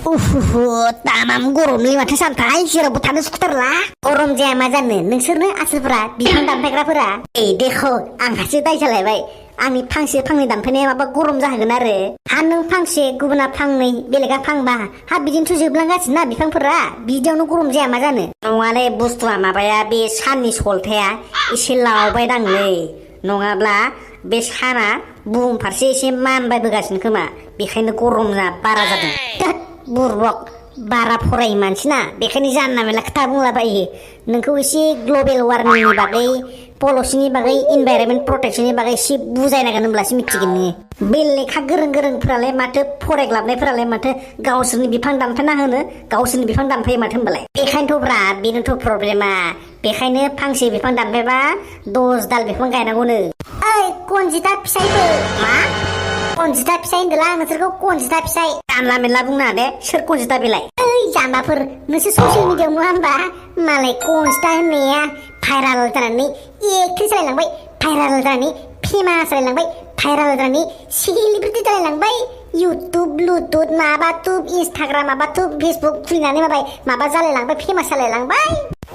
तामाम गरमलै माथो सानथाय जेरावबो थानो सुखुथारला गरम जाया मा जानो नोंसोरनो आसोलफोरा बिफां दानफायग्राफोरा देखो आंहासो दाय जालायबाय आंनि फांसे फांनै दानफायनाया माबा गरम जाहोगोन आरो हा नों फांसे गुबुना फांनै बेलेगा फांबा हा बिदिनोथ' जोबलांगासिनो ना बिफांफोरा बिदियावनो गरम जाया मा जानो नङालै बुस्थुआ माबाया बे साननि सलथाया एसे लावबायदांलै नङाब्ला बे साना बुहुम फारसे एसे मानबायबोगासिनो खोमा बेखायनो गरमा बारा जादों बुरबक बारा फरायै मानसिना बेखायनो जानला मेला खोथा बुंलाबायो नोंखौ एसे ग्लबेल वार्मिंनि बागै पलिसिनि बागै इनभाइरनमेन्ट प्रटेक्शननि बागै एसे बुजायनांगोन होनब्लासो मिथिगोन नोङो बे लेखा गोरों गोरोंफोरालाय माथो फरायग्लाबनायफोरालाय माथो गावसोरनि बिफां दानफायना होनो गावसोरनि बिफां दानफायो माथो होनबालाय बेखायनोथ' ब्रा बेनोथ' प्रब्लेमा बेखायनो फांसे बिफां दानफायबा 10 दाल बिफां गायनांगौनो ओइ कनजिता फिसायफोर मा कनजिता फिसाय होनदोंला नोंसोरखौ कनजिता फिसाय जानला मेनला बुंना दे सोर कनजिता बेलाय ओइ जाम्बाफोर नोंसोर ससियेल मिडियायाव नुवा होनबा मालाय कनजिता होननाया भाइराल जानानै एक्ट्रेस जालायलांबाय भाइराल जानानै फेमास जालायलांबाय भाइराल जानानै सेलिब्रिटि जालायलांबाय इउटुब ब्लुटुथ माबा टुब इन्सटाग्राम माबा टुब फेसबुक खुलिनानै माबा जालायलांबाय फेमास जालायलांबाय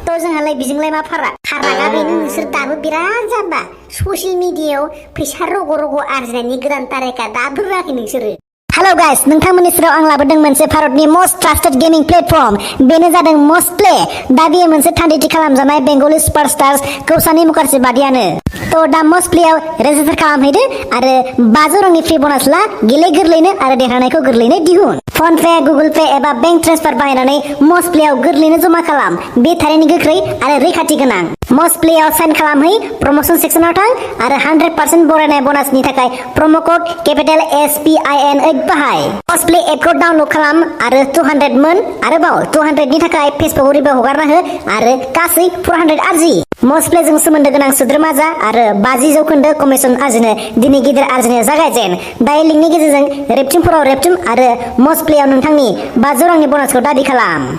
थ' जोंहालाय बेजोंलाय मा फारागा बेनो नोंसोर दाबो बिराद जाम्बा ससियेल मिडियायाव फैसा रग' रग' आरजिनायनि गोदान तारिखा दाबो रोङाखै नोंसोरो हेलो गाइस नोंथांमोननि सेराव आं लाबोदों मोनसे भारतनि मोस्ट ट्रास्टेड गेमिं प्लेटफर्म बेनो जादों मस्ट प्ले दा बेयो मोनसे थान्दैथि खालामजानाय बेंगली सुपारस्टार्स कौसानी मुखार्जी बादियानो थ' दा मस्ट प्लेयाव रेजिस्टार खालामहैदो आरो 500 रांनि फ्रि बोनास ला गेले गोरलैनो आरो देरहानायखौ गोरलैनो दिहुन फन पे गुगल पे एबा बेंक ट्रेन्सफार बाहायनानै मस्ट प्लेयाव गोरलैनो जमा खालाम बे थारैनो गोख्रै आरो रैखाथि गोनां मस्ट प्लेयाव साइन खालामहै प्रमोशन सेक्सनाव थां आरो 100% बरायनाय बोनासनि थाखाय प्रम' कोड केपिटेल SPIN बाहाय मस्ट प्ले एपखौ डाउनलड खालाम आरो 200 मोन आरोबाव 200 नि थाखाय फेसबुकआव रिभिउ हगारना हो आरो गासै 400 आरजि मस्ट प्लेजों सोमोन्दो गोनां सोद्रोमा जा आरो 50% कमिसन आरजिनो दिनै गिदिर आरजिनो जागायजेन दायो लिंकनि गेजेरजों रेबथुमफोराव रेबथुम आरो मस्ट प्लेयाव नोंथांनि 500 रांनि बोनासखौ दाबि खालाम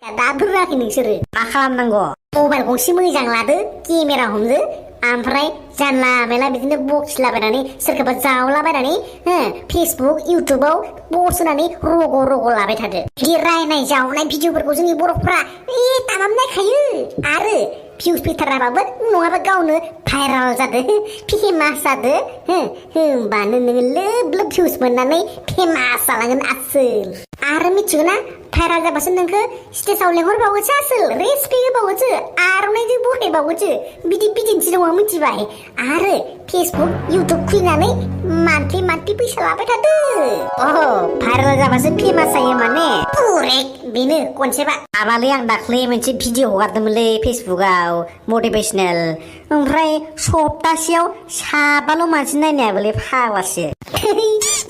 दाबो रोङाखै नोंसोरो मा खालामनांगौ मबाइल गंसे मोजां लादो केमेरा हमदो ओमफ्राय जानला मेला बिदिनो बखिलाबायनानै सोरखौबा जावलाबायनानै फेसबुक इउटुबाव पस्ट होनानै रग' लाबाय थादो बिदि रायनाय जावनाय भिडिअफोरखौ जोंनि बर'फ्रा तामाम नायखायो आरो भिउस फैथाराबाबो नङाबा गावनो भाइराल जादो फेमास जादो होमबानो नोङो लोब लोब भिउस मोननानै फेमास जालांगोन आसोल आरो मिथिगौ ना भाइराल जाबासो नोंखौ स्टेजाव लेंहरबावोसो आसोल रेसपेक्ट होबावोसो आर'नाइजों बरायबावोसो बिदि बिदिन्थि दङ मिथिबाय आरो फेसबुक इउटुब खुलिनानै मान्थलि फैसा लाबाय थादो भाइराल जाबासो फेमास जायो माने बेनो कनसेप्टआ माबालै आं दाख्लै मोनसे भिडिअ हगारदोंमोनलै फेसबुकआव मटिभेसनेल ओमफ्राय सप्तासेयाव 7 मानसि नायनायाबोलै फाग्लासो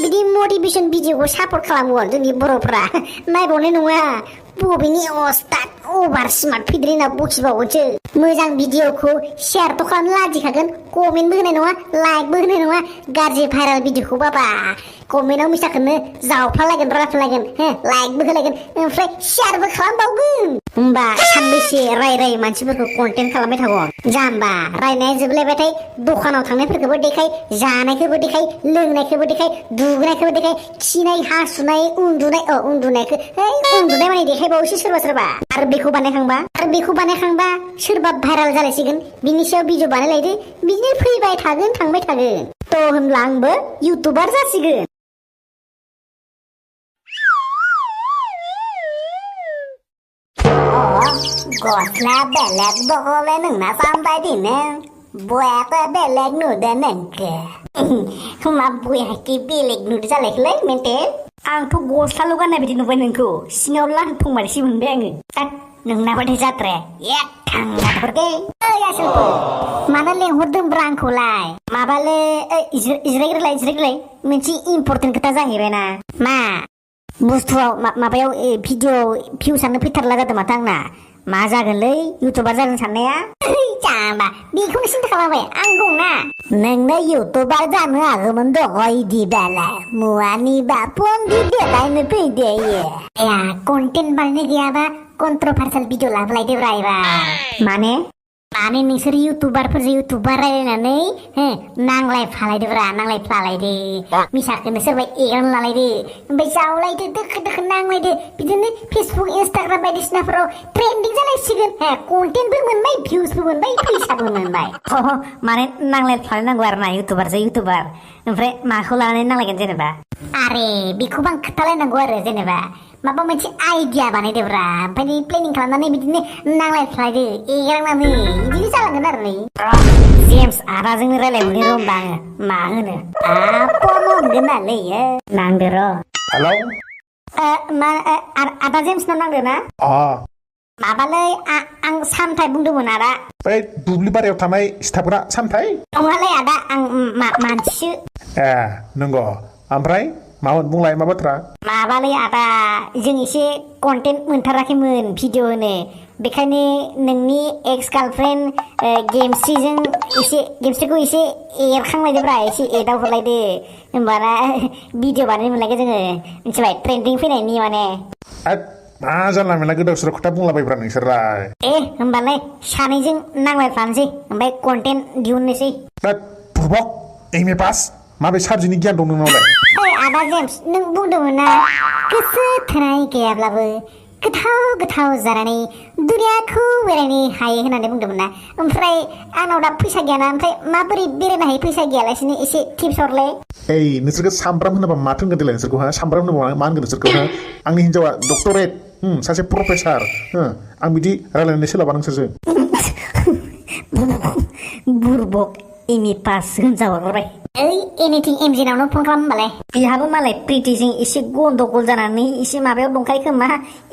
बिदि मटिभेसन भिडिअखौ सापर्ट खालामो जोंनि बर'फ्रा नायबावनाय नङा बबेनि अस्ताद अभार स्मार्ट फैद्रि होनना बखिबावोसो मोजां भिडिअखौ शेयारथ' खालामनो लाजिखागोन कमेन्टबो होनाय नङा लाइकबो होनाय नङा गाज्रि भाइराल भिडिअखौ बाबा कमेन्टआव मिसाखौनो जावफ्लालायगोन रायफ्लालायगोन लाइकबो होलायगोन ओमफ्राय शेयारबो खालामबावगोन होमबा सानबैसे राय मानसिफोरखौ कन्टेन्ट खालामबाय थागोन जाम्बा रायनाया जोबलायबाथाय दखानाव थांनायफोरखौबो देखाय जानायखौबो देखाय लोंनायखौबो देखाय दुगैनायखौबो देखाय खिनाय हासुनाय उन्दुनायखौ उन्दुनाय माने देखायबावोसो सोरबा आरो बेखौ बानायखांबा सोरबा भाइराल जालायसिगोन बिनि सायाव भिडिअ बानायलायदो बिदिनो फैबाय थागोन थांबाय थागोन थ' होनब्ला आंबो इउटुबार जासिगोन गस्ला बेलेग दख'ले नोंना सानबायदिनो बयाबो बेलेग नुदो नोंखो मा बयाखि बेलेग नुदो जालायखोलै मेन्टे आंथ' गस्लाल' गाननाय बायदि नुबाय नोंखौ सिङाव लांथं बायदिसो मोनबाय आङो नोंनाबाथाय जाद्राया थांगाहरगै ओइ आसोलफोर मानो लेंहरदोंब्रा आंखौलाय माबालै जिरायग्रोलाय मोनसे इम्पर्टेन्ट खोथा जाहैबायना मा बुस्थुआव माबायाव भिडिअ भिउसानो फैथारला जादों माथो आंना मा जागोनलै इउटुबार जागोन साननाया जाम्बा बेखौनो सिन्था खालामबाय आं दंना नोंनो इउटुबार जानो हागौमोन इदिबालाय मुवानिबा फन भिडिअ फैदो कन्टेन्ट बानायनो गैयाबा कन्ट्रभार्सियेल भिडिअ लाबोलायदोब्रा एबार माने माने नोंसोर इउटुबारफोरजों इउटुबार रायलायनानै नांलाय फालायदोब्रा नांलाय फालायदो मिसाखौनो सोरबा एगारना लालायदो ओमफ्राय जावलायदो दोखो दोखो नांलायदो बिदिनो फेसबुक इन्सटाग्राम बायदिसिनाफोराव ट्रेन्डिं जालायसिगोन कन्टेन्टबो मोनबाय भिउसबो मोनबाय फैसाबो मोनबाय माने नांलाय फालायनांगौ आरो ना इउटुबारजों इउटुबार ओमफ्राय माखौ लानानै नांलायगोन जेनेबा आरे बेखौबो आं खोथालायनांगौ आरो जेनेबा माबा मोनसे आइडिया बानायदोब्रा ओमफ्राय प्लेनिं खालामनानै बिदिनो नांलाय फालायदो एगारनानै बिदिनो जालांगोन आरो नै जेम्स आदाजोंनो रायलायहरनि र' होमबा आङो मा होनो फन हरगोन नालै नांदो र' हेलौ मा आदा जेम्सनाव नांदो ना माबालै आं सामथाय बुंदोंमोन आदा बै दुब्लि बारियाव थानाय स्टाफफोरा सामथाय नङालै आदा आं मानसिसो ए नंगौ ओमफ्राय मामोन बुंलाय मा बाथ्रा माबालै आदा जों एसे कन्टेन्ट मोनथाराखैमोन भिडिअ होनो बेखायनो नोंनि एक्स गार्लफ्रेन्ड गेमस्रिजों एसे गेमस्रिखौ एसे एरखांलायदोब्रा एसे एदाव हरलायदो होमबाना भिडिअ बानायनो मोनलायगोन जोङो मिथिबाय ट्रेन्डिं फैनायनि माने मा जानला मेला गोदाव सोराव खोथा बुंलाबायब्रा नोंसोरलाय होमबालाय सानैजों नांलायफ्लानोसै ओमफ्राय कन्टेन्ट दिहुननोसै बुरबक एम ए पास माबे साबजेक्टनि गियान दं नोंनावलाय आदा जेम्स नों बुंदोंमोन ना गोसो थोनाय गैयाब्लाबो गोथाव गोथाव जानानै दुनियाखौ बेरायनो हायो होननानै बुंदोंमोन ना ओमफ्राय आंनाव दा फैसा गैयाना ओमफ्राय माबोरै बेरायनो हायो फैसा गैयालासिनो एसे टिप्स हरलाय नोंसोरखौ सामब्राम होनोबा माथो होनगोन देलाय नोंसोरखौ सामब्राम होनोबा मा होनगोन नोंसोरखौ आंनि हिन्जावा डक्टरेट सासे प्रफेसार आं बिदि रायलायनानै सोलाबा नोंसोरजों बुरबक एम ए पास होनजाहरबाय एनिथिं एमजिनावनो फन खालाम होनबालाय बिहाबो मालाय प्रिटिजों एसे गन्डगल जानानै एसे माबायाव दंखायो खोमा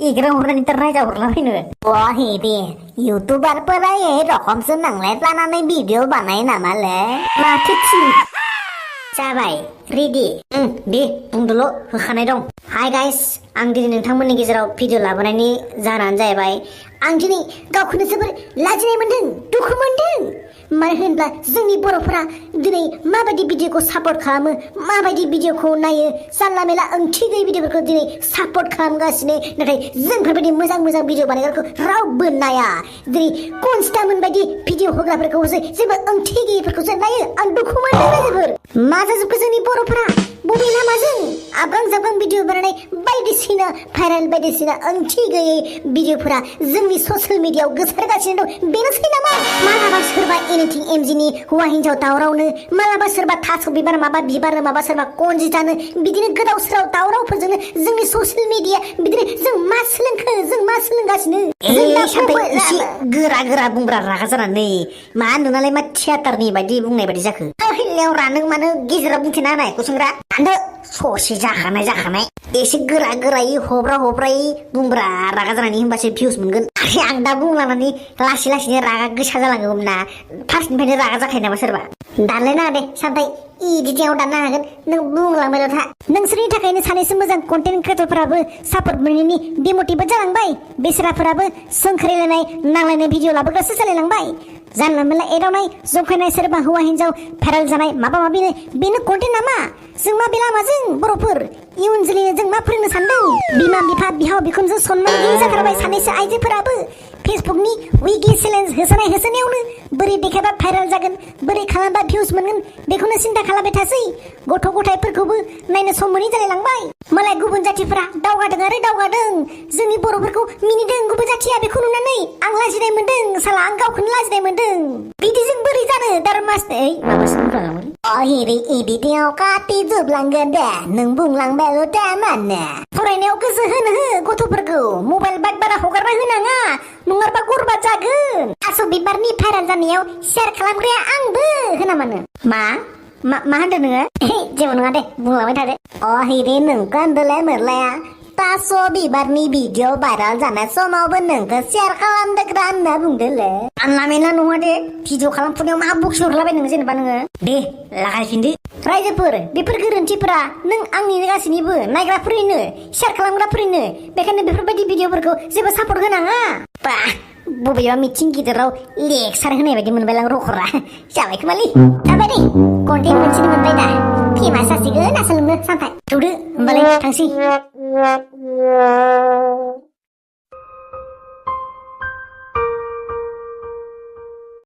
एग्रा हरनानै दा रायजा हरलाबायनो हे दे इउटुबारफोरा रखमसो नांलायफ्लानानै भिडिअ बानायो नामालै माथो जाबाय रेडि दे बुंदोल' होखानाय दं हाय गाइस आं दिनै नोंथांमोननि गेजेराव भिडिअ लाबोनायनि जाहोनानो जाहैबाय आं दिनै गावखौनो जोबोर लाजिनाय मोन्दों दुखु मोन्दों मानो होनब्ला जोंनि बर'फोरा दिनै माबायदि भिडिअखौ सापर्ट खालामो माबायदि भिडिअखौ नायो जानला मेला ओंथि गैयै भिडिअफोरखौ दिनै सापर्ट खालामगासिनो नाथाय जोंफोरबायदि मोजां मोजां भिडिअ बानायग्राखौ रावबो नाया दिनै कनस्टामोन बायदि भिडिअ होग्राफोरखौसो जेबो ओंथि गैयैफोरखौसो नायो आं दुखु मोन्दों जोबोर मा जाजोबखो जोंनि बर'फोरा बबे लामाजों आब्रां जाब्रां भिडिअ बानायनाय बायदिसिना भाइरेल बायदिसिना ओंथि गैयै भिडिअफोरा जोंनि ससियेल मिडियायाव गोसारगासिनो दं बेनोसै नामा मालाबा सोरबा एनिथिं एमजिनि हौवा हिन्जाव दावरावनो मालाबा सोरबा थास' बिबार माबा बिबारनो माबा सोरबा कनजितानो बिदिनो गोदाव सोराव दावरावफोरजोंनो जोंनि ससियेल मिडिया बिदिनो जों मा सोलोंखो जों मा सोलोंगासिनो एसे गोरा गोरा बुंब्रा रागा जानानै मा नुनालाय मा थियाटारनि बायदि बुंनाय बायदि जाखो लेवरा नों मानो गेजेराव बुंथिना होनाय कुसुंग्रा ससे जाखानाय एसे गोरा गोरायै हब्रायै बुंब्रा रागा जानानै होनबासो भिउस मोनगोन आं दा बुंलांनानै लासै लासैनो रागा गोसा जालाङोमोन ना फार्स्टनिफ्रायनो रागा जाखायो नामा सोरबा दानलाय नाङा दे सामथाय इदिटिंआव दाननो हागोन नों बुंलांबायल' था नोंसोरनि थाखायनो सानैसो मोजां कन्टेन्ट क्रियेटरफोराबो सापर्ट मोनैनि डिमटिभेट जालांबाय बेसोराफोराबो सोंखोरायलायनाय नांलायनाय भिडिअ लाबोग्रासो जालायलांबाय जानला मेला एदावनाय जंखायनाय सोरबा हौवा हिन्जाव भाइरेल जानाय माबा माबिनो बेनो कन्टेन्ट नामा जों मा बे लामाजों बर'फोर इयुन जोलैनो जों मा फोरोंनो सानदों बिमा बिफा बिहाव बिखुनजो सनमान गैयै जाथारबाय सानैसो आइजोफोराबो फेसबुकनि विगी चेलेन्ज होसोनायावनो बोरै देखायबा भाइरेल जागोन बोरै खालामबा भिउस मोनगोन बेखौनो सिन्था खालामबाय थासै गथ' गथायफोरखौबो नायनो सम मोनै जालायलांबाय मालाय गुबुन जाथिफोरा दावगादों जोंनि बर'फोरखौ मिनिदों गुबुन जाथिया बेखौ नुनानै आं लाजिनाय मोन्दों साला आं गावखौनो लाजिनाय मोन्दों बिदिजों बोरै जानो दारमास माबासो बुंलाङामोन अहिरै एडिटिंआव काटि जोबलांगोन दे नों बुंलांबायल' दा मानो फरायनायाव गोसो होनो हो गथ'फोरखौ मबाइल बारा हगारना होनाङा नङाबा गरबा जागोन थास' बिबारनि भाइरेल जानायाव शेयार खालामग्राया आंबो होना मानो मा होनदों नोङो जेबो नङा दे बुंलांबाय थादो अहिरै नोंखौ होनदोलाय मोरलाया थास' बिबारनि भिडिअ भाइरेल जानाय समावबो नोंखौ शेयार खालामदोग्रा होनना बुंदोलै आनला मेनला नङा दे भिडिअ खालामफुनायाव मा बक्स हरलाबाय नोङो जेनेबा नोङो दे लागायफिनदो रायजोफोर बेफोर गोरोन्थिफोरा नों आंनि गासैनिबो नायग्राफोरनो शेयार खालामग्राफोरनो बेखायनो बेफोरबायदि भिडिअफोरखौ जेबो सापर्ट होनाङा बा बबेबा मिथिं गिदिराव लेक्सार होनाय बायदि मोनबाय लां रखरा जाबाय खोमालै जाबाय दे कन्टेन्ट मोनसेनो मोनबाय दा फेमास जासिगोन आसोलनो सानथाय थौदो होमबालाय थांसै